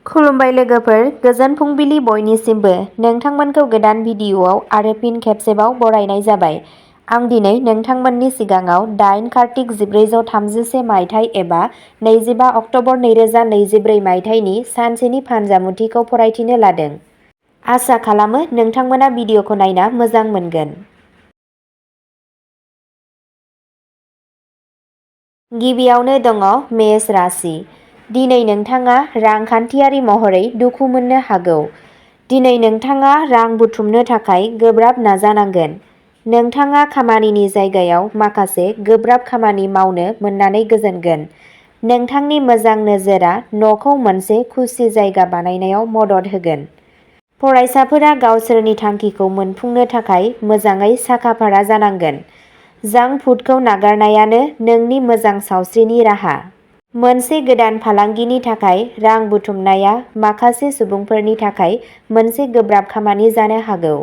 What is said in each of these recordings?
खुलुमबाय लोगोफोर, गोजोन फुंबिलि बयनिसिमबो। नोंथांमोनखौ गोदान भिडिअ'आव आरो फिन खेबसेबाव बरायनाय जाबाय। आं दिनै नोंथांमोननि सिगाङाव 8 कार्तिक 1431 मायथाइ एबा 25 अक्ट'बर 2024 मायथाइनि सानसेनि फानजामुथिखौ फरायथिनो लादों। आसा खालामो नोंथांमोना भिडिअ'खौ नायना मोजां मोनगोन। गिबियावनो दङ मेष राशि। दिनै नोंथाङा रांखान्थियारि महरै दुखु मोननो हागौ। दिनै नोंथाङा रां बुथुमनो थाखाय गोब्राब नाजानांगोन। नोंथाङा खामानिनि जायगायाव माखासे गोब्राब खामानि मावनो मोननानै गोजोनगोन। नोंथांनि मोजां नोजोरआ न'खौ मोनसे खुसि जायगा बानायनायाव मदद होगोन। फरायसाफोरा गावसोरनि थांखिखौ मोनफुंनो थाखाय मोजाङै साखाफारा जानांगोन। जांक फुडखौ नागारनायानो नोंनि मोजां सावस्रिनि राहा। मोनसे गोदान फालांगिनि थाखाय रां बुथुमनाया माखासे सुबुंफोरनि थाखाय मोनसे गोब्राब खामानि जानो हागौ।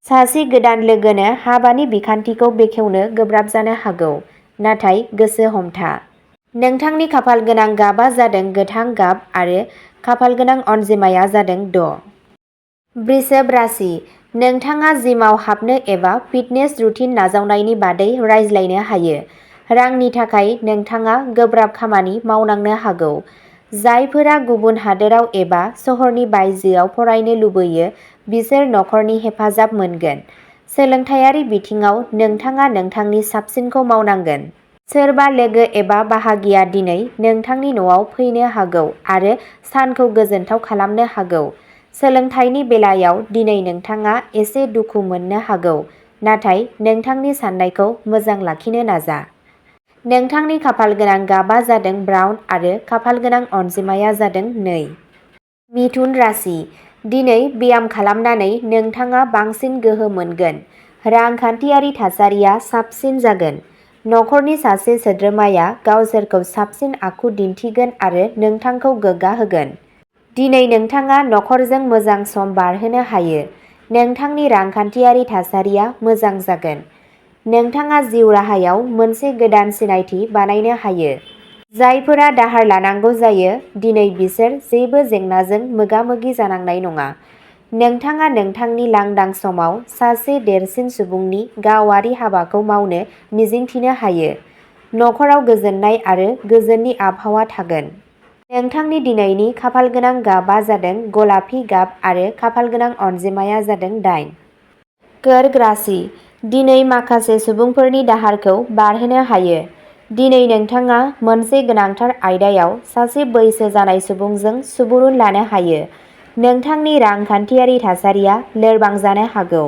सासे गोदान लोगोनो हाबानि बिखान्थिखौ बेखेवनो गोब्राब जानो हागौ, नाथाय गोसो हमथा। नोंथांनि खाफालगोनां गाबआ जादों गोथां गाब आरो खाफालगोनां अनजिमाया जादों 6। वृषभ राशि। नोंथाङा जिमाव हाबनो एबा फिटनेस रुटिन नाजावनायनि बादै रायज्लायनो हायो। रांनि थाखाय नोंथाङा गोब्राब खामानि मावनांनो हागौ। जायफोरा गुबुन हादोराव एबा सहरनि बायजोआव फरायनो लुबैयो बिसोर नखरनि हेफाजाब मोनगोन। सोलोंथायारि बिथिङाव नोंथाङा नोंथांनि साबसिनखौ मावनांगोन। सोरबा लोगो एबा बाहागिया दिनै नोंथांनि न'आव फैनो हागौ आरो सानखौ गोजोनथाव खालामनो हागौ। सोलोंथाइनि बेलायाव दिनै नोंथाङा एसे दुखु मोननो हागौ, नाथाय नोंथांनि साननायखौ मोजां लाखिनो नाजा। नोंथांनि खाफालगोनां गाबआ जादों ब्राउन आरो खाफालगोनां अनजिमाया जादों 2। मिथुन राशि। दिनै ब्याम खालामनानै नोंथाङा बांसिन गोहो मोनगोन। रांखान्थियारि थासारिया साबसिन जागोन। नखरनि सासे सोद्रोमाया गावसोरखौ साबसिन आखु दिन्थिगोन आरो नोंथांखौ गोग्गा होगोन। दिनै नोंथाङा नखरजों मोजां सम बारहोनो हायो। नोंथांनि रांखान्थियारि थासारिया मोजां जागोन। नोंथाङा जिउ राहायाव मोनसे गोदान सिनायथि बानायनो हायो। जायफोरा दाहार लानांगौ जायो, दिनै बिसोर जेबो जेंनाजों मोगा-मोगि जानांनाय नङा। नोंथाङा नोंथांनि लांदां समाव सासे देरसिन सुबुंनि गावारि हाबाखौ मावनो मिजिंथिनो हायो। नखराव गोजोननाय आरो गोजोननि आबहावा थागोन। नोंथांनि दिनैनि खाफालगोनां गाबआ जादों गलापि गाब आरो खाफालगोनां अनजिमाया जादों 8। कर्क राशि। दिनै माखासे सुबुंफोरनि दाहारखौ बारहोनो हायो। दिनै नोंथाङा मोनसे गोनांथार आयदायाव सासे बैसो जानाय सुबुंजों सुबुरुन लानो हायो। नोंथांनि रांखान्थियारि थासारिया लोरबां जानो हागौ।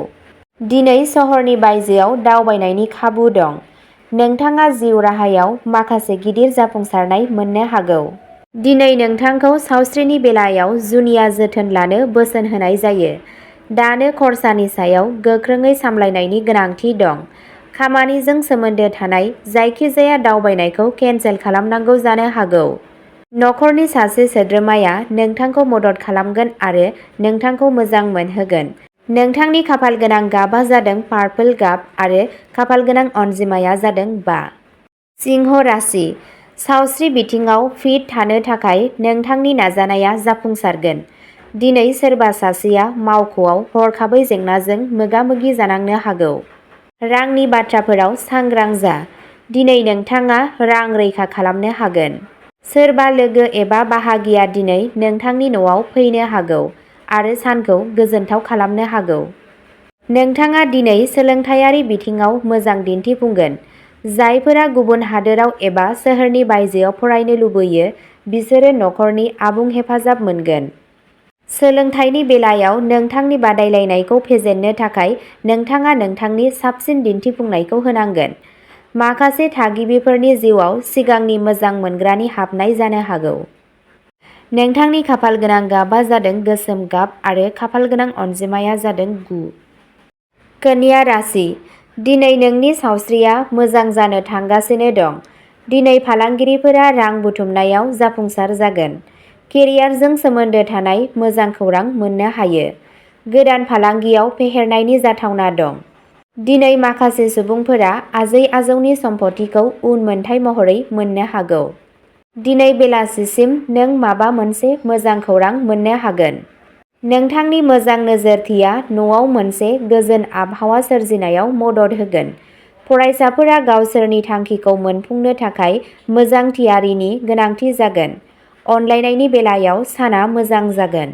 दिनै सहरनि बायजोआव दावबायनायनि खाबु दं। नोंथाङा जिउ राहायाव माखासे गिदिर जाफुंसारनाय मोननो हागौ। दिनै नोंथांखौ सावस्रिनि बेलायाव जुनिया जोथोन लानो बोसोन होनाय जायो। दानो खरसानि सायाव गोख्रोङै सामलायनायनि गोनांथि दं। खामानिजों सोमोन्दो थानाय जायखिजाया दावबायनायखौ केनसेल खालामनांगौ जानो हागौ। नखरनि सासे सोद्रोमाया नोंथांखौ मदद खालामगोन आरो नोंथांखौ मोजां मोनहोगोन। नोंथांनि खाफालगोनां गाबआ जादों पार्पल गाब आरो खाफालगोनां अनजिमाया जादों 5। सिंह राशि। सावस्रि बिथिङाव फिट थानो थाखाय नोंथांनि नाजानाया जाफुंसारगोन। दिनै सोरबा सासेया मावख'आव हरखाबै जेंनाजों मोगा-मोगि जानांनो हागौ। रांनि बाथ्राफोराव सांग्रां जा। दिनै नोंथाङा रां रैखा खालामनो हागोन। सोरबा लोगो एबा बाहागिया दिनै नोंथांनि न'आव फैनो हागौ आरो सानखौ गोजोनथाव खालामनो हागौ। नोंथाङा दिनै सोलोंथायारि बिथिङाव मोजां दिन्थिफुंगोन। जायफोरा गुबुन हादोराव एबा सोहोरनि बायजोआव फरायनो लुबैयो बिसोरो नखरनि आबुं हेफाजाब मोनगोन। सोलोंथाइनि बेलायाव नोंथांनि बादायलायनायखौ फेजेननो थाखाय नोंथाङा नोंथांनि साबसिन दिन्थिफुंनायखौ होनांगोन। माखासे थागिबिफोरनि जिउआव सिगांनि मोजां मोनग्रानि हाबनाय जानो हागौ। नोंथांनि खाफालगोनां गाबआ जादों गोसोम गाब आरो खाफालगोनां अनजिमाया जादों 9। कन्या राशि। दिनै नोंनि सावस्रिया मोजां जानो थांगासिनो दं। दिनै फालांगिरिफोरा रां बुथुमनायाव जाफुंसार जागोन। केरियारजों सोमोन्दो थानाय मोजां खौरां मोननो हायो। गोदान फालांगियाव फेहेरनायनि जाथावना दं। दिनै माखासे सुबुंफोरा आजै-आजौनि सम्फथिखौ उनमोनथाइ महरै मोननो हागौ। दिनै बेलासिसिम नों माबा मोनसे मोजां खौरां मोननो हागोन। नोंथांनि मोजां नोजोरथिया न'आव मोनसे गोजोन आबहावा सोरजिनायाव मदद होगोन। फरायसाफोरा गावसोरनि थांखिखौ मोनफुंनो थाखाय मोजां थियारिनि गोनांथि जागोन। अनलायनायनि बेलायाव साना मोजां जागोन।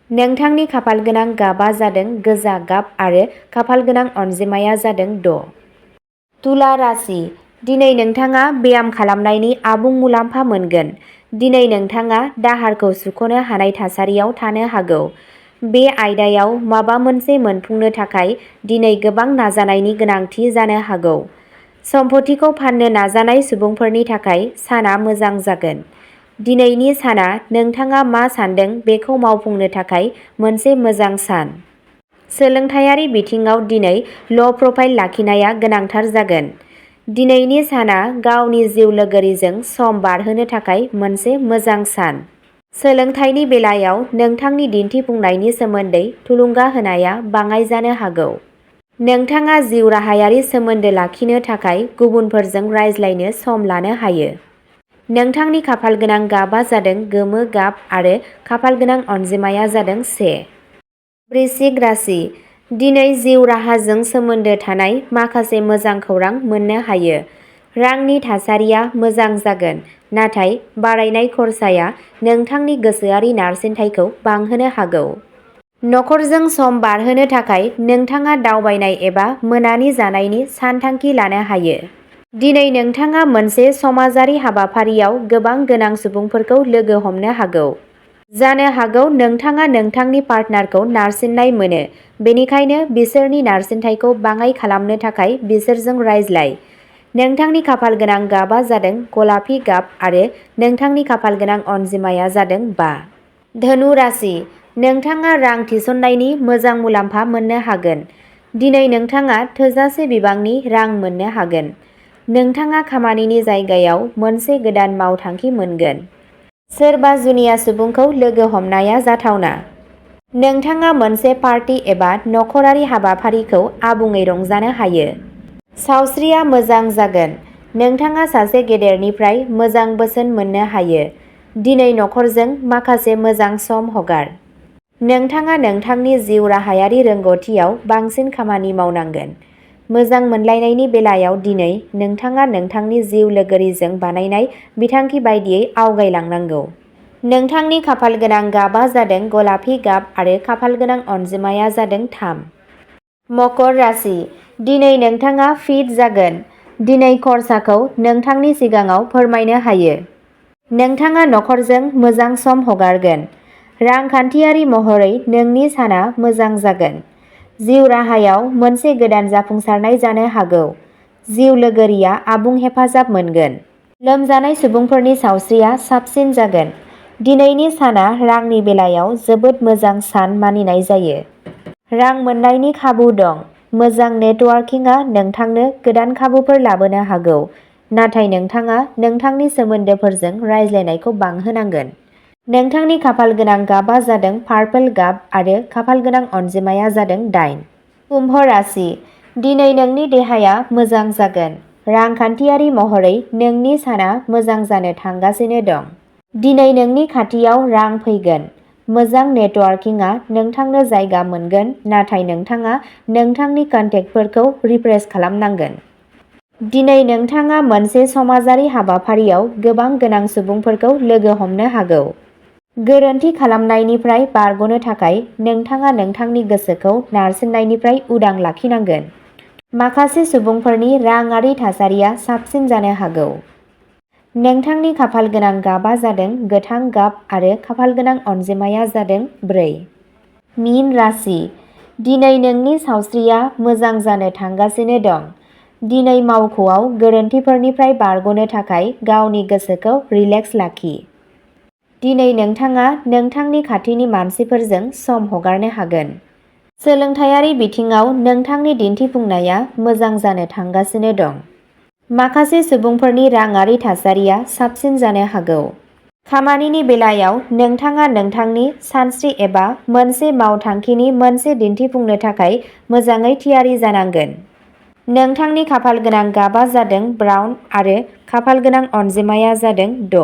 नोंथांनि खाफालगोनां गाबआ जादों गोजा गाब आरो खाफालगोनां अनजिमाया जादों 6। तुला राशि। दिनै नोंथाङा ब्याम खालामनायनि आबुं मुलाम्फा मोनगोन। दिनै नोंथाङा दाहारखौ सुख'नो हानाय थासारियाव थानो हागौ। बे आयदायाव माबा मोनसे मोनफुंनो थाखाय दिनै गोबां नाजानायनि गोनांथि जानो हागौ। सम्पथिखौ फाननो नाजानाय सुबुंफोरनि थाखाय साना मोजां जागोन। दिनैनि साना नोंथाङा मा सान्दों बेखौ मावफुंनो थाखाय मोनसे मोजां सान। सोलोंथायारि बिथिङाव दिनै ल' प्रफाइल लाखिनाया गोनांथार जागोन। दिनैनि साना गावनि जिउ लोगोरिजों सम बारहोनो थाखाय मोनसे मोजां सान। सोलोंथाइनि बेलायाव नोंथांनि दिन्थिफुंनायनि सोमोन्दै थुलुंगा होनाया बाङाइ जानो हागौ। नोंथाङा जिउ राहायारि सोमोन्दो लाखिनो थाखाय गुबुनफोरजों रायज्लायनो सम लानो हायो। नोंथांनि खाफालगोनां गाबआ जादों गोमो गाब आरो खाफालगोनां अनजिमाया जादों 1। वृश्चिक राशि। दिनै जिउ राहाजों सोमोन्दो थानाय माखासे मोजां खौरां मोननो हायो। रांनि थासारिया मोजां जागोन, नाथाय बारायनाय खरसाया नोंथांनि गोसोआरि नारसिनथायखौ बांहोनो हागौ। नखरजों सम बारहोनो थाखाय नोंथाङा दावबायनाय एबा मोनानि जानायनि सानथांखि लानो हायो। दिनै नोंथाङा मोनसे समाजारि हाबाफारियाव गोबां गोनां सुबुंफोरखौ लोगो हमनो हागौ। जानो हागौ नोंथाङा नोंथांनि पार्टनारखौ नारसिननाय मोनो, बेनिखायनो बिसोरनि नारसिनथायखौ बाङाइ खालामनो थाखाय बिसोरजों रायज्लाय। नोंथांनि खाफालगोनां गाबआ जादों गलापि गाब आरो नोंथांनि खाफालगोनां अनजिमाया जादों 5। धनु राशि। नोंथाङा रां थिसननायनि मोजां मुलाम्फा मोननो हागोन। दिनै नोंथाङा थोजासे बिबांनि रां मोननो हागोन। नोंथाङा खामानिनि जायगायाव मोनसे गोदान मावथांखि मोनगोन। सोरबा जुनिया सुबुंखौ लोगो हमनाया जाथावना। नोंथाङा मोनसे पार्टी एबा नखरारि हाबाफारिखौ आबुङै रंजानो हायो। सावस्रिया मोजां जागोन। नोंथाङा सासे गेदेरनिफ्राय मोजां बोसोन मोननो हायो। दिनै नखरजों माखासे मोजां सम हगार। नोंथाङा नोंथांनि जिउ राहायारि रोंग'थियाव बांसिन खामानि मावनांगोन। मोजां मोनलायनायनि बेलायाव दिनै नोंथाङा नोंथांनि जिउ लोगोरिजों बानायनाय बिथांखि बायदियै आवगायलांनांगौ। नोंथांनि खाफालगोनां गाबआ जादों गलापि गाब आरो खाफालगोनां अनजिमाया जादों 3। मकर राशि। दिनै नोंथाङा फिट जागोन। दिनै खरसाखौ नोंथांनि सिगाङाव फोरमायनो हायो। नोंथाङा नखरजों मोजां सम हगारगोन। रांखान्थियारि महरै नोंनि साना मोजां जागोन। जिउ राहायाव मोनसे गोदान जाफुंसारनाय जानो हागौ। जिउ लोगोरिया आबुं हेफाजाब मोनगोन। लोमजानाय सुबुंफोरनि सावस्रिया साबसिन जागोन। दिनैनि साना रांनि बेलायाव जोबोद मोजां सान मानिनाय जायो। रां मोन्नायनि खाबु दं। मोजां नेटवार्किंआ नोंथांनो गोदान खाबुफोर लाबोनो हागौ, नाथाय नोंथाङा नोंथांनि सोमोन्दोफोरजों रायज्लायनायखौ बांहोनांगोन। नोंथांनि खाफालगोनां गाबआ जादों पार्पल गाब आरो खाफालगोनां अनजिमाया जादों 8। कुम्भ राशि। दिनै नोंनि देहाया मोजां जागोन। रांखान्थियारि महरै नोंनि साना मोजां जानो थांगासिनो दं। दिनै नोंनि खाथियाव रां फैगोन। मोजां नेटवार्किंआ नोंथांनो जायगा मोनगोन, नाथाय नोंथाङा नोंथांनि कन्टेक्टफोरखौ रिफ्रेश खालामनांगोन। दिनै नोंथाङा मोनसे समाजारि हाबाफारियाव गोबां गोनां सुबुंफोरखौ लोगो हमनो हागौ। गोरोन्थि खालामनायनिफ्राय बारग'नो थाखाय नोंथाङा नोंथांनि गोसोखौ नारसिननायनिफ्राय उदां लाखिनांगोन। माखासे सुबुंफोरनि राङारि थासारिया साबसिन जानो हागौ। नोंथांनि खाफालगोनां गाबआ जादों गोथां गाब आरो खाफालगोनां अनजिमाया जादों 4। मीन राशि। दिनै नोंनि सावस्रिया मोजां जानो थांगासिनो दं। दिनै मावख'आव गोरोन्थिफोरनिफ्राय बारग'नो थाखाय गावनि गोसोखौ रिलेक्स लाखि। दिनै नोंथाङा नोंथांनि खाथिनि मानसिफोरजों सम हगारनो हागोन। सोलोंथायारि बिथिङाव नोंथांनि दिन्थिफुंनाया मोजां जानो थांगासिनो दं। माखासे सुबुंफोरनि राङारि थासारिया साबसिन जानो हागौ। खामानिनि बेलायाव नोंथाङा नोंथांनि सानस्रि एबा मोनसे मावथांखिनि मोनसे दिन्थिफुंनो थाखाय मोजाङै थियारि जानांगोन। नोंथांनि खाफालगोनां गाबआ जादों ब्राउन आरो खाफालगोनां अनजिमाया जादों 6।